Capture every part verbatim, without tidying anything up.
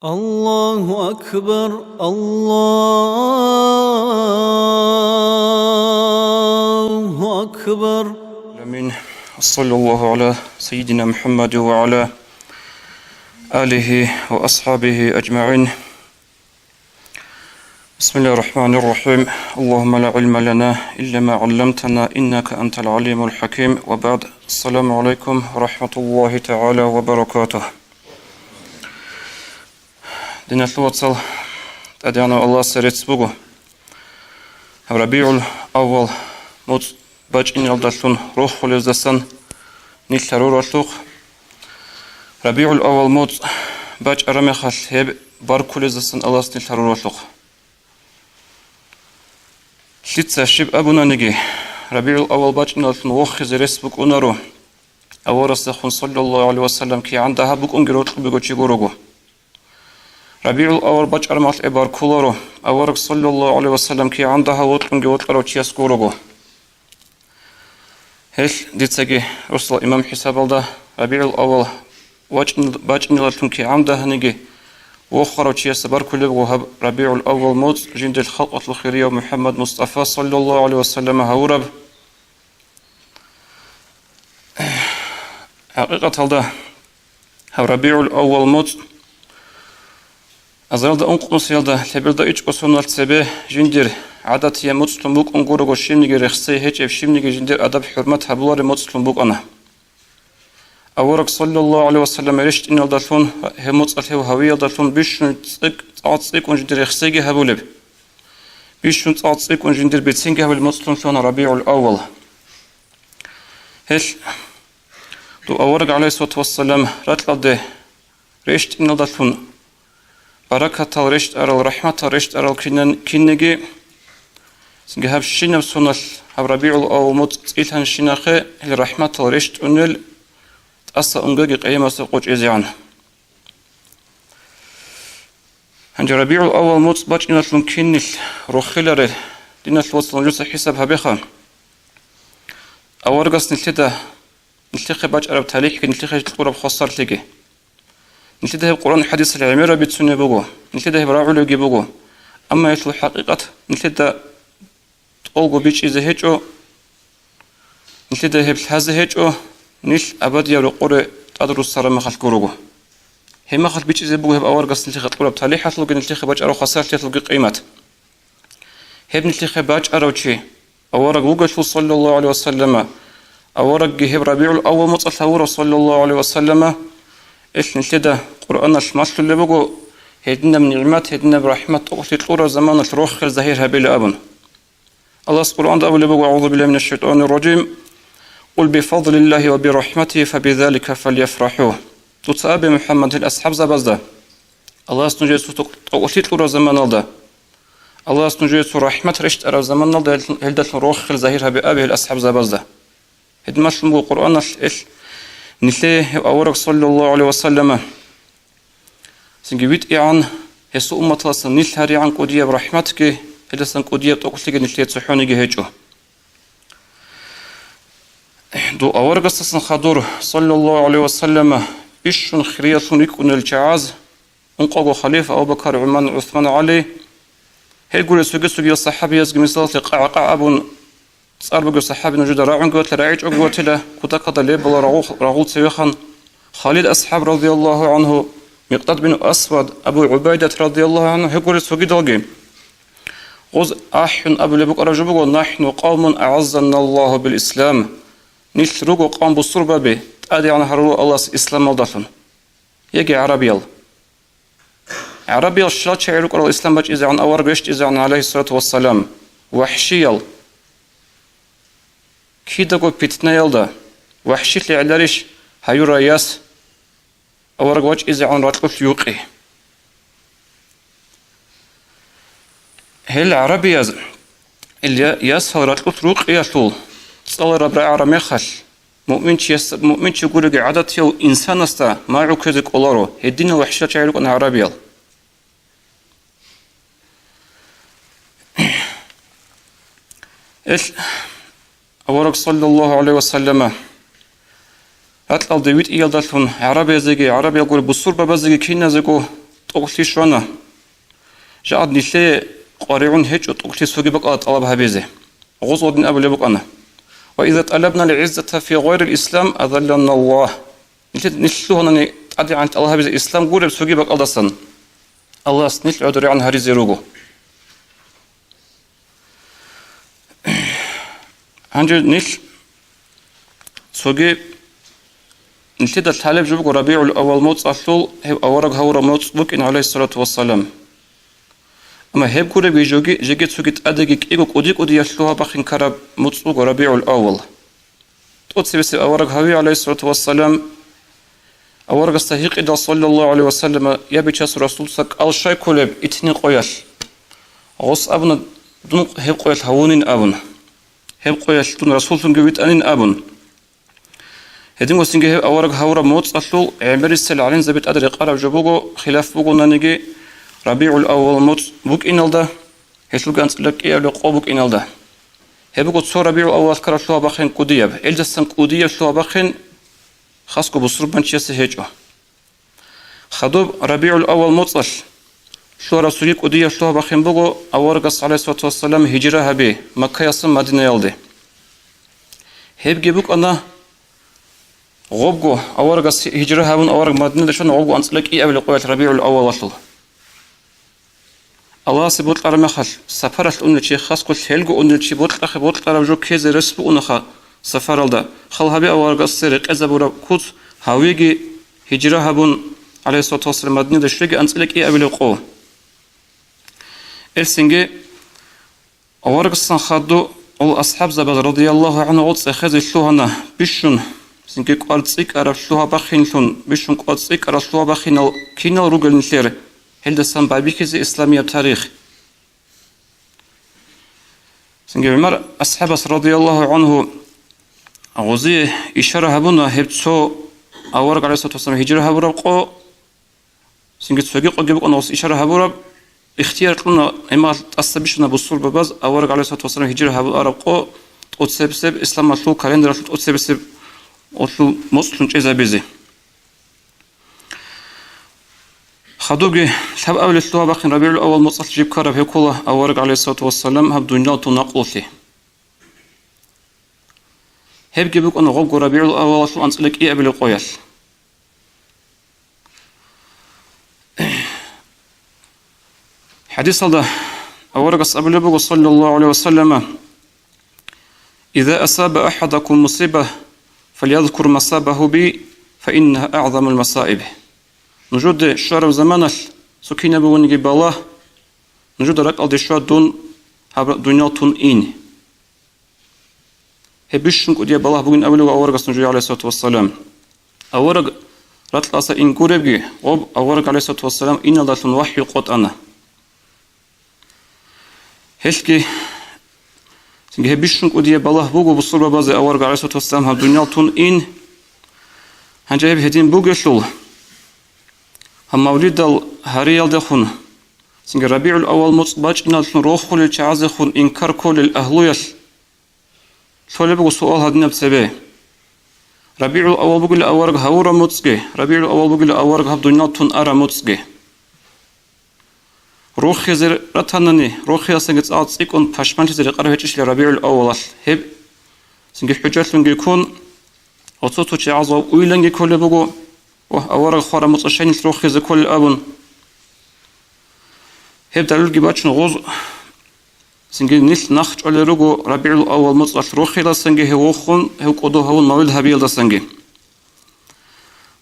الله أكبر، الله أكبر. آمين. صلى الله على سيدنا محمد وعلى آله وأصحابه أجمعين. بسم الله الرحمن الرحيم. اللهم لا علم لنا إلا ما علمتنا إنك أنت العليم الحكيم. وبعد. السلام عليكم ورحمة الله تعالى وبركاته. Диналъул вацал, ТӀадегӀанав Аллагьасе рецц буго. РабигӀул аввал муцӀ бачӀиналдалъун рохулездасан нилъ гьаруралъухъ, РабигӀул аввал муцӀ бачӀараб мехалъ гьеб баркулездасан Аллагьас нилъ гьаруралъухъ. Лъица щиб абунаниги, РабигӀул аввал бачӀиналдалъун вохизе рес букӀунаро, аварагасдехун, саллаллагьу гӀалайгьи ва саллам, кигӀан дагьаб букӀунги рокьулеб буго чи гурого. РабигӀул аввал бачӀараб мехалъ гьеб баркуларо, авараг, саллаллагьу гӀалайгьи ва саллам, кигӀан дагьаб вокьунги вокьарав чияс гурого. Гьелъ дицаги росдал имам хӀисабалда, РабигӀул аввал вачӀин-, бачӀиналдалъун кигӀан дагьаниги вохарав чиясда баркулеб буго гьаб РабигӀул аввал муцӀ жиндир халкъалъул хирияв МухӀаммад Мустафа, саллаллагьу гӀалайгьи ва саллам, гьавураб. ХӀакъикъаталда, гьаб РабигӀул аввал муцӀ азаралда ункънусиялда лъеберда ичӀго соналъ цебе жиндир гӀадатияб муцӀлъун букӀун гурого, щибниги рехсей гьечӀеб, щибниги жиндир адаб-хӀурмат гьабулареб муцӀлъун букӀана. Авараг, саллаллагьу гӀалайгьи ва саллам, рещтӀиналдалъун, гьеб муцӀалъ гьев гьавиялдалъун бищун цӀикӀ-, цӀакъ цӀикӀкӀун жиндир рехсейги гьабулеб, бищун цӀакъ цӀикӀкӀун жиндир бецинги гьабулеб муцӀлъун лъугьана РабигӀул аввал. Гьелъ дов авараг, гӀалайгьиссалату вассалам, ракьалде рещтӀиналдалъун баракатал рещтӀарал, рахӀматал рещтӀарал кинан-, кинеги, цинги гьаб щинаб соналъ гьаб РабигӀул аввал муцӀ цӀилъанщинахъе гьел рахӀматал рещтӀунел тӀаса унгаги къиямасеб къо чӀезегӀан. Гьанже РабигӀул аввал муцӀ бачӀиналъун кинилъ рохиларел, диналъул вацал, нужеца хӀисаб гьабеха. Аварагас нилъеда, нилъехъе бачӀараб талихӀги, нилъехъе кьураб хвасарлъиги. Нилъеда гьеб Къуръан хӀадисалъ гӀемераб бицунеб буго, нилъеда гьеб рагӀулебги буго. Амма гьелъул хӀакъикъат нилъеда тӀолго бичӀчӀизе гьечӀо, нилъеда гьеб лъазе гьечӀо, нилъ абадияб рокъоре тӀадруссараб мехалъ гурого. Гьеб мехалъ бичӀчӀизе буго гьеб аварагас нилъехъе кьураб талихӀалъулги, нилъехъе бачӀараб хвасарлъиялъулги къимат. Гьеб нилъехъе бачӀарав чи авараг вугелъул, саллаллагьу гӀалайгьи ва саллама, аварагги гьеб РабигӀул аввал муцӀалъ гьавурав, саллаллагьу гӀалайгьи ва саллама, гьелъ нилъеда Къуръаналъ малъулеб буго, гьединаб нигӀмат, гьединаб рахӀмат тӀокӀлъи кьураб заманалъ рохел загьир гьабила абун. Аллагьас Къуръанда абулеб буго: «أعوذ بالله من الشيطان الرجيم. قل بفضل الله وبرحمته فبذلك فليفرحوا». Дуца абе, МухӀаммад, гьел асхӀабзабазда, Аллагьас нужее цо тӀокӀ-, тӀокӀлъи кьураб заманалда, Аллагьас нужее цо рахӀмат рещтӀараб заманалда гьел-, гьелдалъун рохел загьир гьабе абе гьел асхӀабзабазда. Гьедмалъун буго Къуръаналъ гьелъ нилъее гьев авараг, саллаллагьу гӀалайгьи ва саллама, цинги витӀигӀан, гьесул умматалъасан нилъ гьаригӀан кӀудияб рахӀматги, гьелдасан кӀудияб тӀокӀлъиги нилъее цохӀониги гьечӀо. Дов аварагасдасан хадур, саллаллагьу гӀалайгьи ва саллама, бищун хириялъун рикӀкӀунел чагӀаз, ункъого халифа Абу Бакар, ГӀумар, ГӀусман, ГӀали, гьел гурел цоги-цогиял сахӀабиязги, мисалалъе, къагӀа-къагӀа абун, цӀар бугев сахӀаби нужеда рагӀунги ватила, рагӀичӀоги ватила, кутакалда лебала рагъул, рагъул цевехан, Халид асхӀаб, радияллагьу гӀангьу, Микъдад бин Асвад, Абу ГӀубайдат, радияллагьу гӀангьу, гьел гурел цогидалги. Гъоз ахӀун абулеб букӀараб жо буго: «نحن قوم أعزنا الله بالإسلام». Нилъ руго къавм бусурбаби, тӀадегӀан гьаруро Аллагьас исламалдалъун. Яги гӀарабиял. ГӀарабиял щал чагӀи рукӀарал ислам бачӀизегӀан, авараг рещтӀизегӀан, гӀалайгьиссалату вассалам, вахӀшиял. Кидаго питнаялда, вахӀшилъи гӀеларищ гьаюра яс авараг вачӀизегӀан ракьулъ юкъи. Гьел гӀарабияз ил я-, ясал ракьулъ рукъиялъул цӀалараб рагӀараб мехалъ, муъминчияс-, муъминчи гуреги гӀадатияв инсанасда магӀу ккезе кӀоларо, гьединал вахӀшиял чагӀи рукӀана гӀарабиял. Ил авараг, саллаллагьу гӀалайгьи ва саллама, ракьалде витӀиялдалъун гӀарабиязеги, гӀарабиял гуреб бусурбабазеги киназего тӀокӀлъи щвана. Жагьад нилъее къваригӀун гьечӀо тӀокӀлъи цоги бакӀалда тӀалаб гьабизе. Гъоз гъодин абулеб букӀана: «Ва иза тӀалабна ал-гӀиззата фи гъайрил ислам, азалланаллагь». Нилъ-, нилъ лъугьанани тӀадегӀан тӀалаб гьабизе ислам гуреб цоги бакӀалдасан, Аллагьас нилъ гӀодорегӀан гьаризе руго. Гьанже нилъ цоги нилъеда лъалеб жо буго РабигӀул-аввал моцӀалъул гьев авараг гьавураб моцӀ букӀин, гӀалайгьиссалату вассалам. Амма гьеб гуребги жоги, жеги цоги тӀадеги кӀиго кӀуди-кӀудияб лъугьа-бахъин ккараб моцӀ буго РабигӀул-аввал. ТӀоцебесеб авараг гьави, гӀалайгьиссалату вассалам, аварагасда гьикъидал, саллаллагьу гӀалайгьи ва саллама, я Бичасул Расулца, кӀал щай кколеб итни къоялъ? Гъос абуна: «Дун гьеб къоялъ гьавунин», — абун. «Гьеб къоялъ дун Расуллъунги витӀанин», — абун. Гьедин госинги гьеб авараг гьавураб моцӀалъул гӀемерисел гӀалимзаби тӀад рекъараб жо буго, хилаф бугонаниги, РабигӀул-аввал моцӀ букӀиналда, гьелъулги анцӀила кӀиабилеб къо букӀиналда. Гьеб буго цо РабигӀул-аввал ккараб лъугьа-бахъин кӀудияб, гьелдасан кӀудияб лъугьа-бахъин хасго бусурбанчиясе гьечӀо. Хадуб РабигӀул-аввал моцӀалъ лъугьараб цоги кӀудияб лъугьа-бахъин буго аварагас, гӀалайгьиссалату вассалам, гьижра гьаби Маккаялдасан Мадинаялде. Гьебги букӀана гъобго, аварагас гьижра гьабун, авараг Мадинаялде щвана гъобго анцӀила кӀиабилеб къоялъ РабигӀул-аввалалъул. Аллагьасе бокьараб мехалъ, сапаралъ унел чи, хасго лъелго унел чи бокьахъе бокьараб жо ккезе рес бугонаха сапаралда, хал гьабе аварагасде рекъезабураб куц гьавиги, гьижра гьабун, гӀалайгьиссалату вассалам, Мадинаде щвеги анцӀила кӀиабилеб къо. Гьелъинги аварагасан хадув гъол асхӀабзабаз, радияллагьу гӀангьу, гъол цӀехезе лъугьана бищун, цинги кӀвар цӀикӀкӀараб лъугьа-бахъинлъун, бищун кӀвар цӀикӀкӀараб лъугьа-бахъинал кинал ругел нилъер, гьелдасан байбихьизе исламияб тарих. Цинги ГӀумар асхӀабас, радияллагьу гӀангьу, гъозие ишара гьабуна гьеб цо авараг, гӀалайгьиссалату вассалам, гьижра гьабураб къо, цинги цоги къоги букӀана гъос ишара гьабураб, ихтияр кьуна, гьеб мехалъ тӀаса бищана бусурбабаз авараг, гӀалайгьиссалату вассалам, гьижра гьабураб къо тӀоцебесеб, исламалъул календаралъул тӀоцебесеб гъолъул моцӀлъун чӀезабизе. Хадубги лъабабилеб лъугьа-бахъин РабигӀул-аввал моцӀалъ жиб ккараб гьеб ккола авараг, гӀалайгьиссалату вассалам, гьаб дуниялалдаса накълулъе. Гьебги букӀана гъобго РабигӀул-аввалалъул анцӀила кӀиабилеб къоялъ. ХӀадисалда аварагас абулеб буго, саллаллагьу гӀалайгьи ва саллама: «Иза асаба ахӀадакум мусиба, фалязкур масабагьу би, фаиннагьа агӀзамул масаиб». Нужеде щвараб заманалъ цо кинаб бугониги балагь нужеда ракӀалде щвай, дун гьаб дуниял тун ин. Гьеб бищун кӀудияб балагь бугин абулеб аварагас нужее, гӀалайгьиссалату вассалам. Авараг ракьалдаса ин гуребги, гъоб авараг, гӀалайгьиссалату вассалам, иналдалъун вахӀю къотӀана. Гьелъги, цинги гьеб бищун кӀудияб балагь буго бусурбабазе авараг, гӀалайгьиссалату вассалам, гьаб дуниял тун ин. Гьанже гьеб гьедин бугелъул, гьаб мавлидал гьариялдехун, цинги РабигӀул-аввал моцӀ бачӀиналлъун рохулел чагӀазехун инкар кколел агьлуялъ лъолеб буго суал гьадинаб цебе. РабигӀул-аввал бугила авараг гьавураб моцӀги, РабигӀул-аввал бугила авараг гьаб дуниял тун араб моцӀги. Рохизе ратанани, рохиялдасанги цӀакъ цӀикӀкӀун пашманлъизе рекъараб гьечӀищила РабигӀул-аввалалъ, гьеб цинги хӀужалъунги ккун, гьоцо-цо чагӀаз ва уйланги кколеб буго, ва авараг хвараб моцӀалъ щай нилъ рохизе кколел абун. Гьеб далилги бачун гъоз цинги нилъ нахъ чӀолел руго РабигӀул-аввал моцӀалъ рохиялдасанги гьев вохун, гьев кӀодо гьавун мавлид гьабиялдасанги.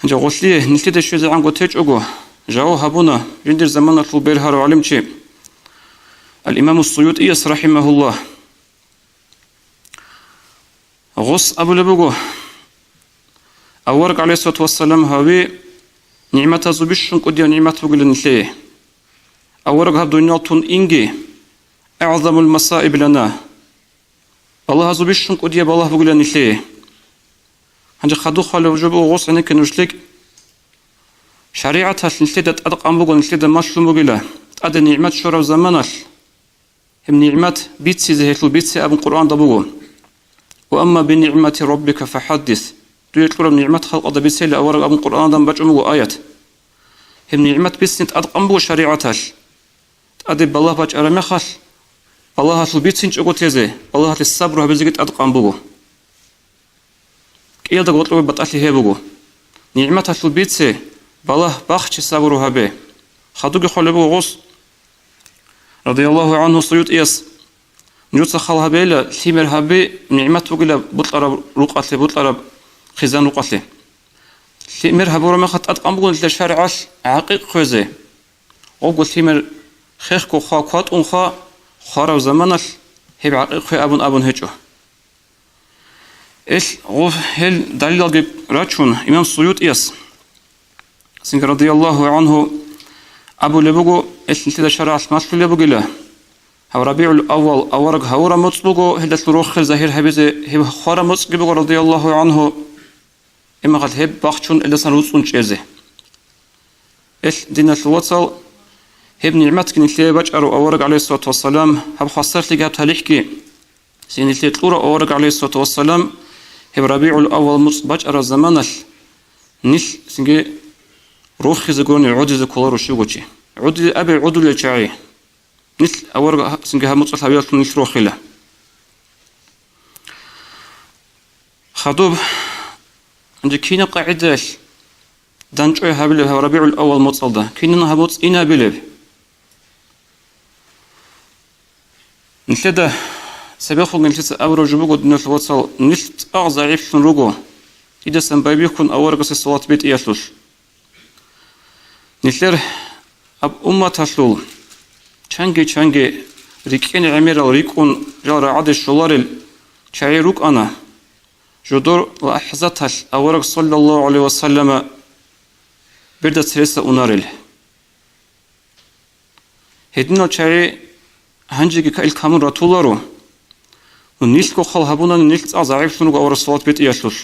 Гьанже гъолъие нилъеда щвезегӀанго течӀого, жаваб гьабуна жиндир заманалъул бергьарав гӀалимчи ал-Имаму Суютияс, рахӀимагьуллагь. Гъос абулеб буго, авараг, гӀалайгьиссалату вассалам, гьави нигӀматазул бищун кӀудияв нигӀмат бугила нилъее. Авараг гьаб дуниял тун инги, агӀзамул масаиб лана, балагьазул бищун кӀудияб балагь бугила нилъее. Гьанже хадуб хъвалеб жо буго, гъос гӀенекке нуж лъикӀ. ШаригӀаталъ нилъеда тӀадкъан буго, нилъеда малъун бугила, тӀаде нигӀмат щвараб заманалъ гьеб нигӀмат бицизе, гьелъул бице абун Къуръанда буго. «Ва амма би нигӀмати раббика фахӀаддис», дуе кьураб нигӀмат халкъалда бицейилан авараг абун Къуръаналда бачӀун буго аят. Гьеб нигӀмат бицин тӀадкъан буго шаригӀаталъ. ТӀаде балагь бачӀараб мехалъ, балагьалъул бицинчӀого тезе, балагьалъе сабру гьабизеги тӀадкъан буго. КӀиялда гъоркьобе батӀалъи гьеб буго: нигӀматалъул бице, балагь бахче, сабру гьабе. Хадуги хъвалеб буго гъос, радияллагьу гӀангьу, СуютӀияс: «Нужеца хал гьабейила, лъимер гьаби нигӀмат бугила бокьараб рукъалъе, бокьараб хъизан рукъалъе. Лъимер гьабураб мехалъ тӀадкъан буго нилъер шаригӀалъ гӀакъикъ хвезе. Гъобго лъимер хехго хва, кватӀун хва, хвараб заманалъ гьеб гӀакъикъ хве», абун абун гьечӀо. Ил гъо-, гьел далилалги рачун, имам СуютӀияс, цинги радияллагьу гӀангьу, абулеб буго, ил нилъеда шаригӀалъ малъулеб бугила, гьаб РабигӀул-аввал авараг гьавураб моцӀ буго, гьелдалъун рохел загьир гьабизе гьеб хвараб моцӀги буго, радияллагьу гӀангьу, имахал гьеб бахчун гьелдасан руцӀцӀун чӀезе. Ил диналъул вацал, гьеб нигӀматги нилъее бачӀарав авараг, гӀалайгьиссалату вассалам, гьаб хвасарлъиги гьаб талихӀги, цин нилъее кьурав авараг, гӀалайгьиссалату вассалам, гьеб РабигӀул-аввал моцӀ бачӀараб заманалъ нилъ цинги рохизегурони гӀодизе кколаро щивго чи. ГӀодизе абе гӀодулел чагӀи. Нилъ авараг гьа-, цинги гьаб моцӀалъ гьавиялъун нилъ рохила. Хадуб, гьанже кинаб къагӀидаялъ данчӀвай гьабилеб гьаб РабигӀул-аввал моцӀалда? Кинан гьаб моцӀ инабилеб? Нилъеда цебехун нилъеца абураб жо буго, диналъул вацал, нилъ цӀакъ загӀиплъун руго, кӀидасан байбихьун аварагасе салат битӀиялъулъ. Нилъер гьаб умматалъул чанги-чанги рикӀкӀен гӀемерал, рикӀкӀун жал рагӀаде щоларел чагӀи рукӀана, жодор лахӀзаталъ авараг саллаллагьу гӀалайгьи вассаллама берда цереса унарел. Гьединал чагӀи гьанжеги ка-, ил камун ратуларо. Ва нилъго хал гьабунани нилъ цӀакъ загӀиплъун руго авараг салат битӀиялъулъ.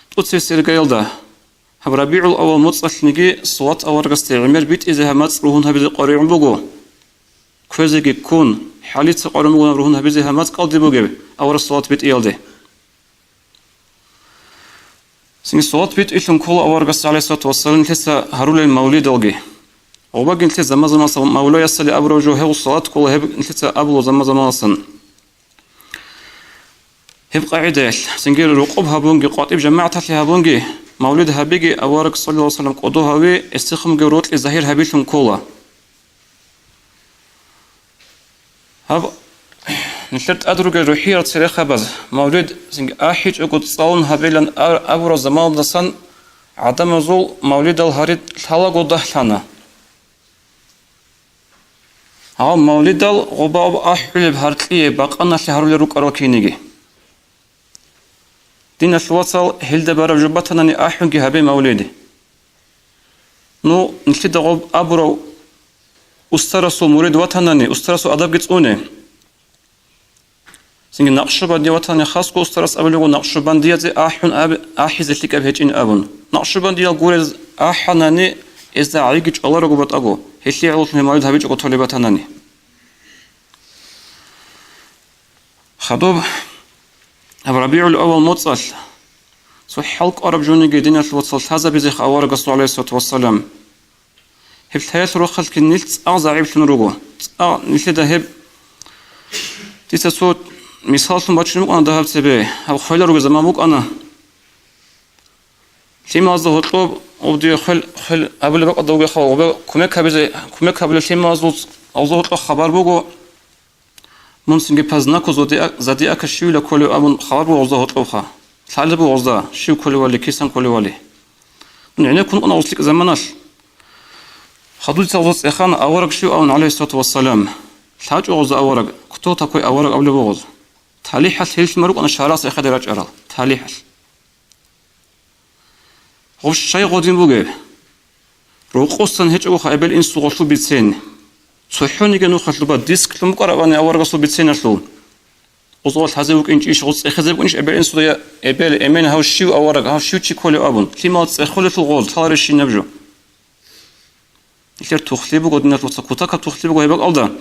ТӀоцебесеб иргаялда, гьаб РабигӀул-аввал моцӀалъниги салат аварагасде гӀемер битӀизе гьаб моцӀ ругьун гьабизе къваригӀун буго. Кквезеги ккун, хӀалица къваригӀун буго гьаб ругьун гьабизе гьаб моцӀ кӀалдиб бугеб авараг салат битӀиялде. Цинги салат битӀилъун ккола аварагасда, гӀалайгьиссалату вассалам, нилъеца гьарулел мавлидалги. Гъобаги нилъеца заман-заманалъ мавлаясали абураб жо гьев салат ккола, гьеб нилъеца абула заман-заманалъан. Гьеб къагӀидаялъ, цинги рокъоб гьабунги, къватӀиб жамагӀаталъе гьабунги, мавлид гьабиги, авараг саллаллагьу гӀалайгьи вассаллам кӀодо гьави, гьесухъунги рокьи загьир гьабилъун ккола. Гьаб нилъер тӀад ругел рухӀиял церехабаз, мавлид цинги ахӀичӀого цӀалун гьабилан а-, абураб заманалдасан гӀадамазул мавлидал гьари лъалаго дагьлъана. Гьаб мавлидал гъоба-гъоб ахӀулеб гьаркьие бакъаналъе гьарулел рукӀарал киниги. Диналъул вацал, гьелда бараб жо батанани ахӀунги гьабе мавлид. Ну, нилъеда гъоб абурав устарасул мурид ватанани, устарасул адабги цӀуне. Цинги накъшубанди ватани хасго устарас абулего накъшубандиязе ахӀун аб-, ахӀизе лъикӀаб гьечӀин абун. Накъшубандиял гурез ахӀанани, эзда гӀайги чӀваларого батӀаго, гьелъие гӀололъун гьеб мавлид гьабичӀого толеб батанани. Хадуб, гьаб РабигӀул-аввал моцӀалъ цо хӀалкӀвараб жониги, диналъул вацал, лъазабизеха аварагасул, гӀалайгьиссалату вассалам. Гьеб лъаялъул рахъалъги нилъ цӀакъ загӀиплъун руго. ЦӀакъ нилъеда гьеб, дица цо мисаллъун бачун букӀана дагьаб цебе, гьаб хвелал ругел заман букӀана. Лъималазда гьоркьоб, гъоб дие хвел, хвел абулеб бакӀалда вугехъа, гъобе кумек гьабизе, кумек гьабулел лъималазул, гъозда гьоркьоб хабар буго, мун цинги по знаку зодиа-, зодиака щивила кколев абун хабар буго гъозда гьоркьобха. Лъалеб буго гъозда, щив кколевали, кисан кколевали. Мун гӀенеккун кьуна гъос лъикӀ заманалъ. Хадуб дица гъозда цӀехана авараг щив абун, гӀалайгьиссалату вассалам. ЛъачӀо гъозда авараг, кто такой авараг абулеб буго гъоз. ТалихӀалъ гьел лъимал рукӀана шаригӀат цӀехеде рачӀарал, талихӀалъ. Гъоб щай гъодин бугеб? Рокъосан гьечӀогоха эбел-инсул гъолъул бицен. ЦохӀониги нухалъуба дисклъун букӀарабани аварагасул биценалъул. Гъозда лъазе букӀинчӀищ, гъоз цӀехезе букӀинчӀищ эбел-инсуда, я эбел, эмен, гьав щив авараг, гьав щив чи кколев абун. Лъимал цӀехолелъул гъоз лъаларищинаб жо. Нилъер тухлъи буго, диналъул вацал, кутакаб тухлъи буго гьеб бакӀалда.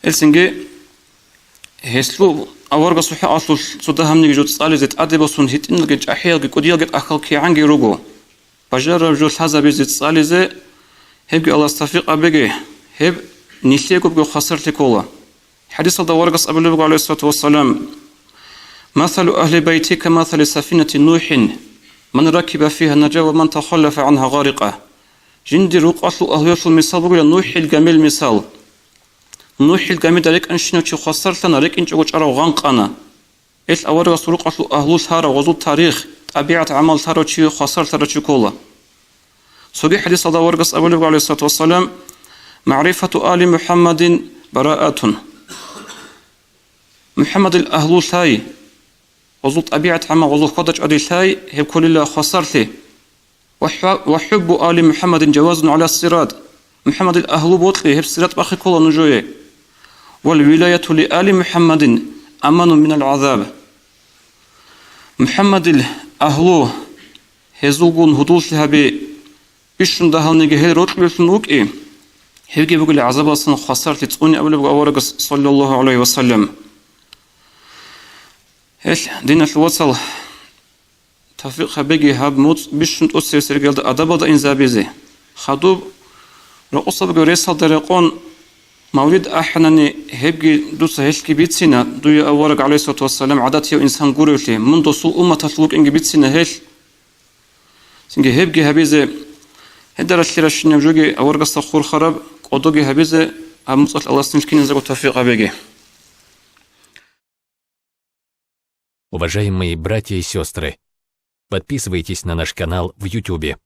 Гьелцинги гьелъул аварагасул хӀакъалъулъ цо дагьабниги жо цӀализе тӀаде босун гьитӀиналги чӀахӀиялги кӀудиялги тӀахьал кигӀанги руго. бажараб жо лъазабизе, цӀализе, гьебги Аллагьас тавфикъ гьабеги, гьеб нилъеегоги хвасарлъи ккола. ХӀадисалда аварагас абулеб буго, гӀалайгьиссалату вассалам: «Масалу агьли байтика масали сафинати Нухин, ман ракиба фиха наджа ва ман тахаллафа гӀанха гъарикъа». Жиндир рукъалъул агьлуялъул мисал бугила НухӀил гамил мисал. НухӀил гамида рекӀанщинав чи хвасарлъана, рекӀинчӀого чӀарав гъанкъана. Гьелъ аварагасул рукъалъул агьлу лъарав, гъозул тарих, тӀабигӀат-гӀамал лъарав чи хвасарлъарав чи ккола. Цоги хӀадисалда аварагас абулеб, гӀалайгьиссалату вассалам: «МагӀрифату али МухӀаммадин бараатун». МухӀаммадил агьлу лъай, гъозул тӀабигӀат-гӀамал, гъозул хьвада-чӀвади лъай, гьеб кколила хвасарлъи. «Ва хӀу-, ва хӀуббу али МухӀаммадин жавазун гӀала сират». МухӀаммадил агьлу бокьи, гьеб сират бахъи ккола нужее. «Вал вилаяту ли али МухӀаммадин аманун минал гӀазаб». МухӀаммадил агьлу, гьезулгун гьудуллъи гьаби, бищун дагьалниги гьел рокьулелъун вукӀи, гьебги бугила гӀазабалдасан хвасарлъи цӀуни абулеб буго аварагас, саллаллагьу гӀалайгьи ва саллам. Гьелъ, диналъул вацал, тавфикъ гьабеги гьаб муцӀ бищун тӀоцевесеб ригӀалда адабалда инзабизе. Хадуб рокъосабго ресалда рекъон мавлид ахӀанани, гьебги дуца гьелъги бицина, дуе авараг, гӀалайгьиссалату вассалам, гӀадатияв инсан гуревлъи, мун досул умматалъул вукӀинги бицина гьелъ. Цинги гьебги гьабизе, гьедаралъе ращинаб жоги аварагасда хурхараб кӀодоги гьабизе, гьаб муцӀалъ Аллагьас нилъ киназего тавфикъ гьабеги. Уважаемые братья и сестры, подписывайтесь на наш канал в Ютубе.